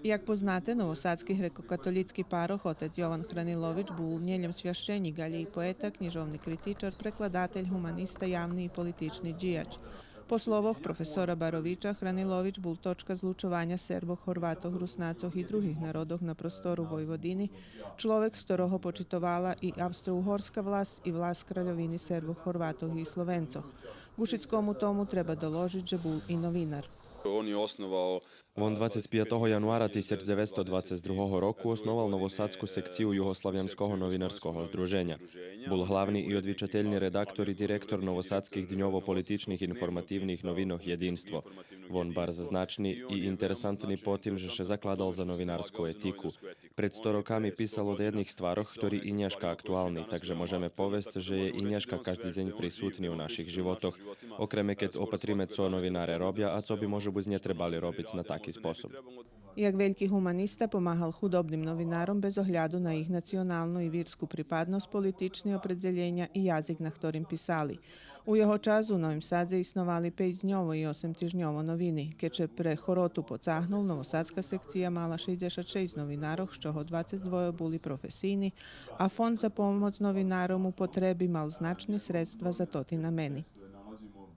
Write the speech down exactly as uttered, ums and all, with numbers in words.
Як познате, новосадски грекокатолїцки парох отец Йован Хранилович бул нє лєм священїк, алє и поета, кнїжовни критичар, прекладатель, гуманиста, явни и политични дїяч. По словох професора Баровича, Хранилович бул точка злучованя Сербох, Горватох, Руснацох и других народох на простору Войводини, чловек хторого почитовала и австроугорска власц и власц Кральовини Сербох, Горватох и Словенцох. Ґу шицкому тому треба доложиц же бул и новинар. On je osnovao Вон двацец пятого януара тисяч дзевецсто двацец другого року основал новосадску секцию Югославянского новинарского здруженя. Бул главни и одвичательни редактор и директор новосадских дньово-политичних информативних новинох Єдинство. Вон барз значни и интересантни по тим же ше закладал за новинарску етику. Пред сто роками писал о єдних стварох, хтори и нєшка актуални, так же можеме повесц же є и нєшка кажди дзень присутни у наших животох. Окреме кед опатриме цо новинаре робя, а цо би може буц нє требали робиц на таки способ. Як вельки гуманиста помагал худобним новинаром без огляду на їх националну и вирску припадносц, политични опредзелєня и язик на хторим писали. У його час у Новим Садзе исновали пейцдньово и осемтижньово новини. Кед ше пре хороту поцагнул, новосадска секция мала шейдзешат шейсц новинарох, з чого двацец двойо були професийни, а Фонд за помоц новинаром у потреби мал значни средства за тоти намени.